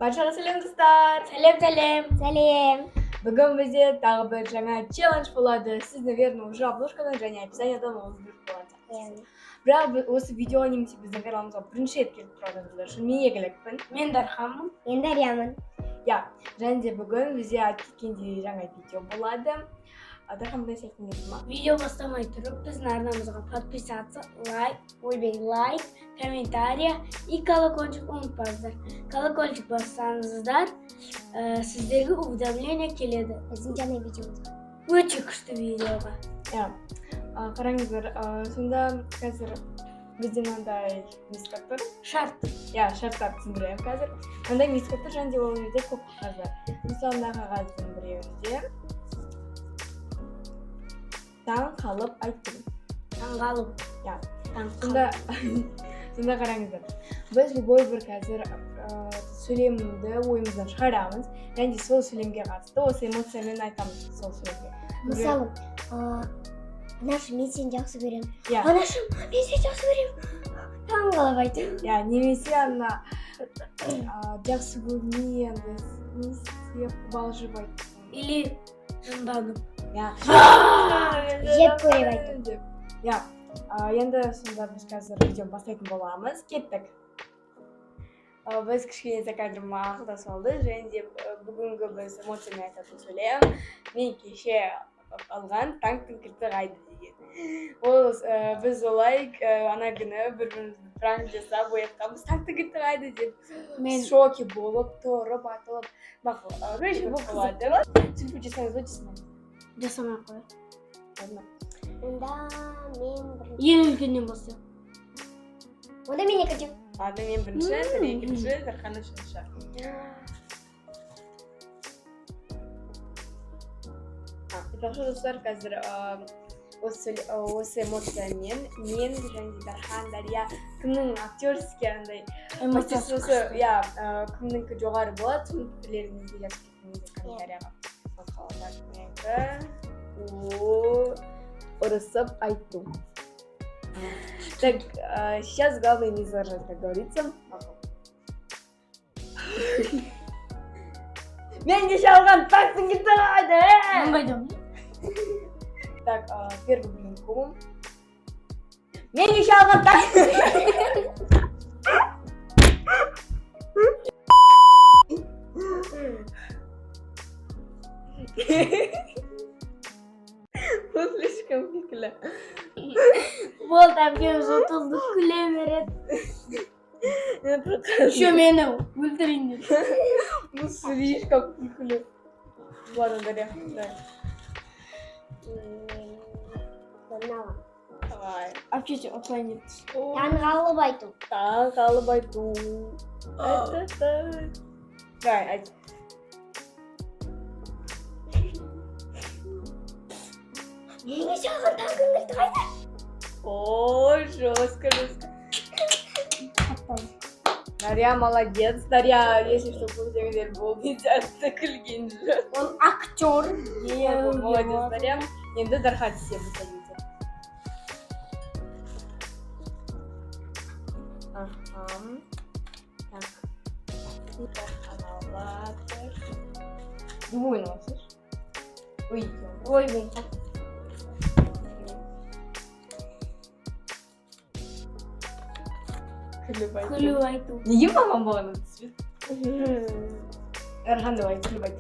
Баршаға сәлем, достар! Сәлем, сәлем! Сәлем! Бүгін бізде тағы бір жаңа челлендж болады. Сіз, наверное, уже обложкадан және описаниядан оны біліп болған. Бірақ осы видеоға немесе біздің каналымызға бірінші рет келіп тұрған адамдар үшін мен Игілікпін. Мен Дарханмын. Мен Дариямын. Иә, және де бүгін бізде айтып кеткендей жаңа видео болады. Дархан, бір нәрсе айтқың келді ма? Видео бастамай тұрып, біздің арнамызға подписаться, лайк, ойбай, лайк, комментарий и колокольчик ұмытпаңыздар. Колокольчик бассаңыздар, сіздерге уведомление келеді. Біздің жаңа видеомызға. Өте күшті видеоға. Иә. Қараңыздар, сонда қазір бізде мынандай миска тұр. Шарт. Иә, шарттарды түсіндіремін қазір. Мынандай миска тұр және де ол жерде көп қағаз бар. Мысалы, мына қағаздың біреуінде «Таң қалып айттым». Таңғалу. Иә. Таң Сонда қараңыздар, біз любой бір қазір сөйлемді ойымыздан шығарамыз және де сол сөйлемге қатысты осы эмоциямен айтамыз сол сөйлемге. Мысалы, анашым, мен сені жақсы көремін. Иә. Анашым, мен сені жақсы көремін. Таң қалып айту. Иә, немесе ана жақсы көрмей, андай не істеп, қобалжып айттым. Или жынданып. Иә. Жек көріп айту. Деп. Иә. Енді сонда біз қазір видеоны бастайтын боламыз. Кеттік. Біз кішкене за кадром ақылдасып алды және де бүгінгі біз эмоциямен айтатын сөйлем «Мен кеше алған танктың кілті қайда» деген. Ол біз олай ана күні бір бірімізді пранк жасап оятқанбыз, «Танктың кілті қайда» деп. Мен в шоке болып тұрып атылып, мақұл. Короче, бұл болады. Сөйтіп жасаңыз ба, жасамаңыз? Жасамай ақ қояйық. Ладно. Онда мен бірінші. Ең үлкеннен бастайық. Онда мен екінші. Ладно, мен бірінші, Дария екінші, Дархан үшінші. Айтпақшы, достар, қазір осы эмоциямен мен және де Дархан, Дария кімнің актерский андай мастерствосы, иә, кімнікі жоғары болады, соның пікірлеріңізді жазып кетіңіздер комментарияға. Так, менікі о «Ұрысып айту». Так, сейчас главное не заржать, как говорится. Мен кеше алған танктың кілті қайда? Мен қайдам? Так, первый блин комом. Мен кеше алған танк. Бұл слишком күлкілі. Болды, әпкеміз ұтылды, күле береді. Мен просто- Еще мені өлтірейін деп. Ну, слишком күлкілі. Ладно, Дарья, давай. Мен аламын. Давай. Әпке, сен ұтылайын деп тұрсың. Таң қалып айту. Таң қалып айту. Айт. Давай, айт. Мен кеше алған танктың кілті қайда? О, жестко, жестко. Дарья молодец. Дарья, если что, көрсеңіздер, болды сияқты күлген жоқ. Ол актер. Е, молодец, Дарья. Енді Дархан, сен выходите. Ага. Так. Дархан алады. Любой носишь. Ой, Ойбай. Күліп айту. Күліп айту. Неге маған бағана түспеді? Дархан, давай, күліп айт.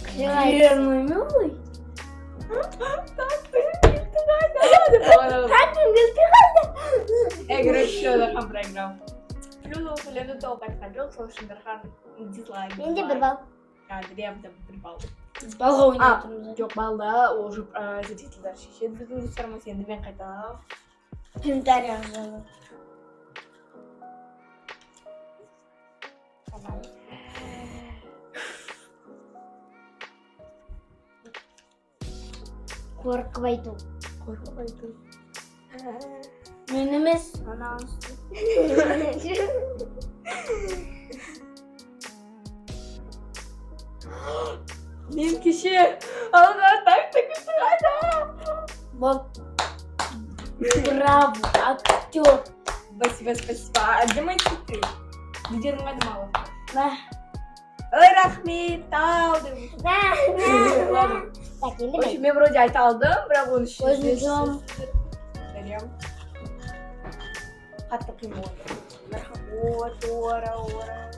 Күле алмаймын ғой. Деп бағана. Танктың кілті қайда? Короче, все, Дархан проиграл. Плюс ол сөйлемді толық айтқан жоқ, сол үшін Дархан дизлайк. Менде бір балл. А, Дарья бір балл. Балға ойнап тұрмыз. Жоқ, балда уже зрительдер шешеді, біздің достарымыз. Енді мен қайталамын. Комментарияға жазады. Давай. Қорқып айту. Қорқып айту. Мен емес, анауыз. Мен кеше алған танктың кілті қайда? Болды. Браво, актер. Спасибо, спасибо. А где мои хитрый. Лидерің қайда, мало? Мә. Ой, рахмет, тау деп. Мә, мә. Ладно. Так, енді В общем, мен. мен вроде айта алдым, бірақ оны Өзім жом. Дарья. Қатты қиын болды. Вот, ора, ора.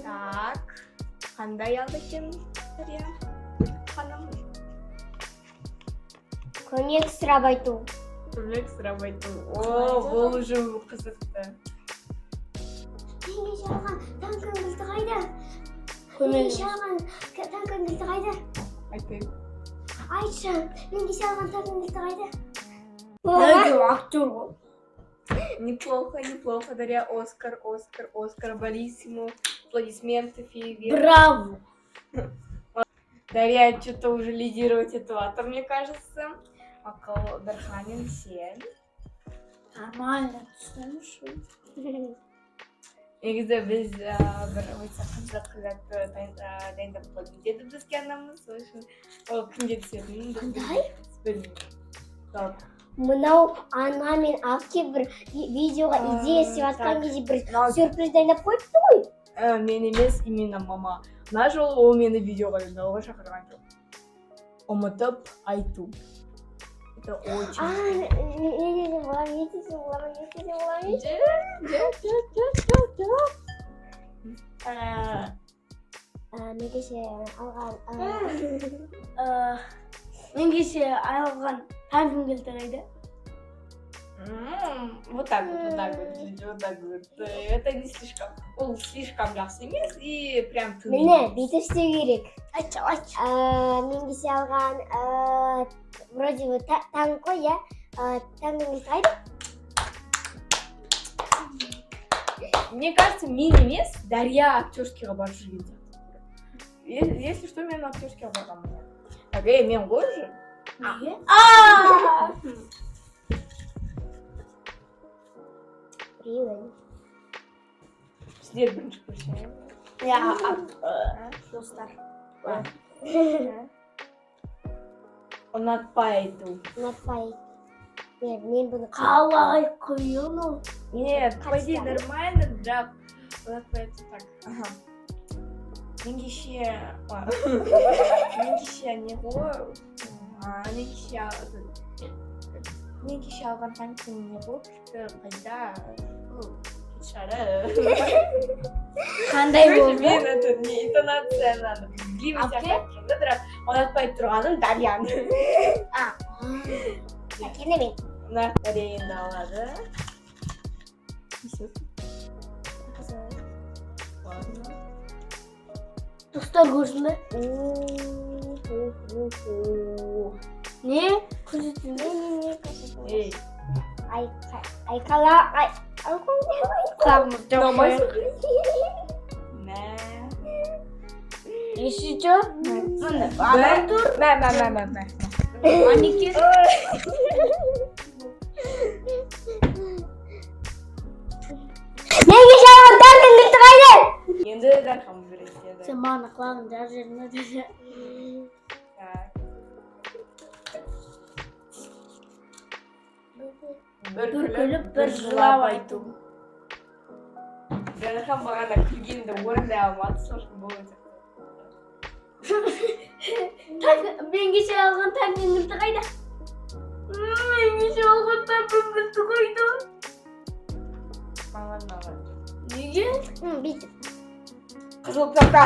Так. Қандай алды екен, Дарья ханым? Көмек сұрап айту. Көмек сұрап айту. О, бұл уже қызықты. Мен кеше алған танктың кілті қайда? Мен Көмек. кеше алған танктың кілті қайда? Айтайын. Айтшы, мен кеше алған танктың кілті қайда? Әйтеуір актер ғой. Неплохо, неплохо, Дарья. Оскар, Оскар, Оскар, bellissimo. Аплодисменты, фейерверк. Браво. Дарья что-то уже лидировать этого, мне кажется. Ақыл Дарханин сен. Нормально түсінемін. Негізі біз бір өте қызық затты дайындап қойдым деді бізге анамыз. Сол үшін ол кімге түсетінін біз Қандай? білмейміз. Так. Мынау ана мен әпке бір видеоға идея істеп жатқан Так. кезде бір Мынау сюрприз дайындап қойыпты ғой. Мен емес, именно мама. Мына жолы ол мені видеоға дайындауға шақырған жоқ. Ұмытып айту. Это очень. А, не десем болады, не десем болады, не десем болады? Жоқ, жоқ, жоқ, жоқ, жоқ. Мен кеше алған Мен кеше алған танктың кілті қайда? Вот так вот, вот так вот, вот так вот. Это не слишком, ол слишком жақсы емес и прям төмен Міне, емес. бүйтіп істеу керек. Айтшы, айтшы. Мен кеше алған вроде бы танк қой, иә. Танктың кілті қайда? Мне кажется, мен емес, Дарья актерскийға барып жүрген сияқты. Если что, мен актерскийға барғанмын. Так, ей, мен ғой уже. Неге? А! Біреуін. Сіздер бірінші көрсеңіз. Я, достар. Ұнатпай айту. Ұнатпай. Мен бұны Қалай қиын ол. Нет, по идее Қатты. нормально, бірақ ұнатпай айту так. Ага. Мен кеше мен кеше не ғой, мен кеше алған танктың не ғой, кілті қайда? Ол шары. Қандай Короче, болды? мен это не интонацияны білмеймін Әпке? сияқты айтып тұрмын да, бірақ ұнатпай тұрғаным Дарьяны. Так, енді мен. Мына Дарья енді алады. Не Ладно. Достар көрсін бе? Не? Көрсетсін бе? Не, не, не. Ей, Ай, айқала, ай, Құлағымызды жауып ұнамайсың? қояйық. Мә. Еще? Міне, адам тұр. Мә, мә, мә, мә, мә. Манекен. Мен кеше алған танктың кілті қайда? Енді Дархан береді. Сен маған құлағын жарып жібердің бе? Так. Бір Бір күліп, күліп, бір жылап айту. Дархан бағана күлгенді орындай алмады, сол үшін бұл өте Мен кеше алған танктың кілті қайда? Мен кеше алған танктың кілті қайда? Маған маған. Неге? Бүйтіп. Қызыл кнопка.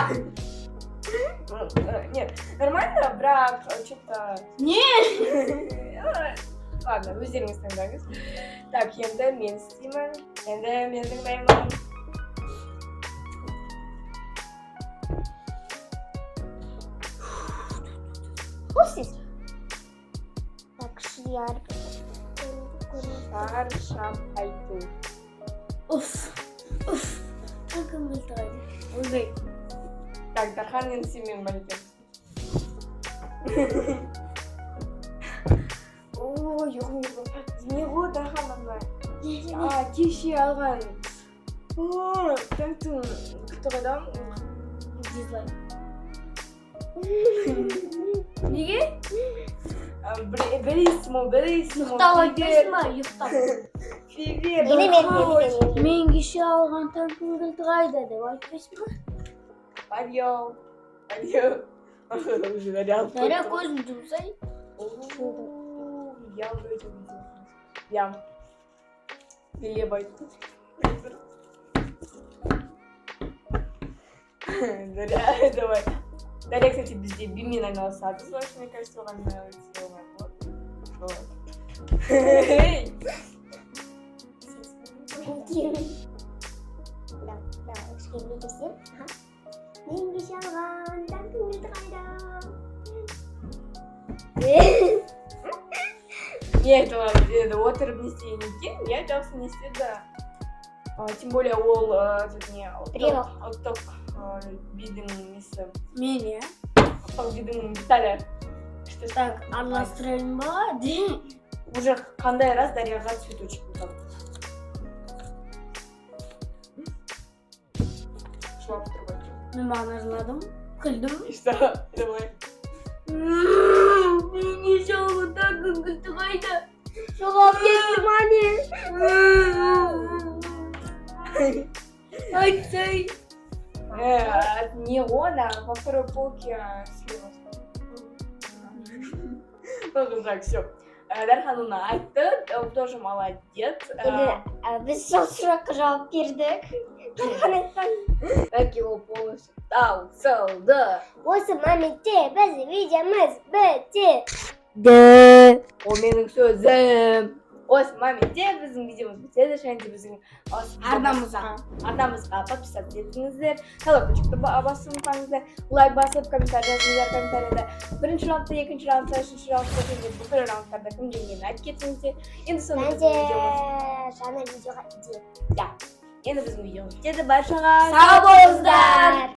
Нет, нормально, бірақ что-то. Не? Ладно, өздеріңіз таңдаңыз. Так, енді мен істеймін. Енді мен таңдаймын. Бұл сіз. Так, шияр. Шаршап айту. Уф. Уф. Танктың кілті қайда? Ойбай. Так, Дархан, енді сен менің манекен. Ой, ұйқым келіп. Не ғой, Дархан, ана? А, кеше алған. О, танктың кілті қайда? Дизлайк. Неге? Белиссимо, белиссимо. Ұйықтап айтпайсың ба, ұйықтап? Фейерверк. Енді мен, енді мен. Мен кеше алған танктың кілті қайда деп айтпайсың ба? Подъем. Подъем. Уже заряд. Дария, көзін жұмсай. О, я уже это увидела. Я. Глеб айтты. Дарья, давай. Дарья, кстати, бізде бимен айналысады, сол үшін, мне кажется, оған нравится. Вот. Вот. Эй! Да, давай, кішкене кесем. Аха. Мен кеше алған танктың кілті қайда? Не айтылады енді, отырып не істеген екен, иә, жақсы не істеді. Тем более ол этот не Біреу. ұлттық бидің несі, Мен, иә. ұлттық бидің деталі күшті. Так, араластырайын ба? Уже қандай раз Дарияға цветочек выпал. Жылап тұр ғой. Мен бағана жыладым, күлдім. И что? Давай. Мен кеше алған танктың кілті қайда? Жоғалып кетті ма, не? Айтсай. Не он, а во второй полке слева. Ну, так, все. Дархан оны айтты, он тоже молодец. Енді біз сол сұраққа жауап бердік. Дархан айтқан. Бәлки ол полностью таусылды. Осы моментте біз видеомыз бітеді. Ол менің сөзім. Осы моментте біздің видеомыз бітеді және де біздің осы Арнамызға. арнамызға подписаться етіңіздер, колокольчикті басып ұмытпаңыздар, лайк басып, комментарий жазыңыздар. Комментарийда бірінші раундта, екінші раундта, үшінші раундта және де бүкіл раундтарда кім жеңгенін айтып кетіңіздер. Енді сонда Және біздің видеомыз де жаңа видеоға идея. Енді біздің видеомыз бітеді. Баршаға Сау болыңыздар.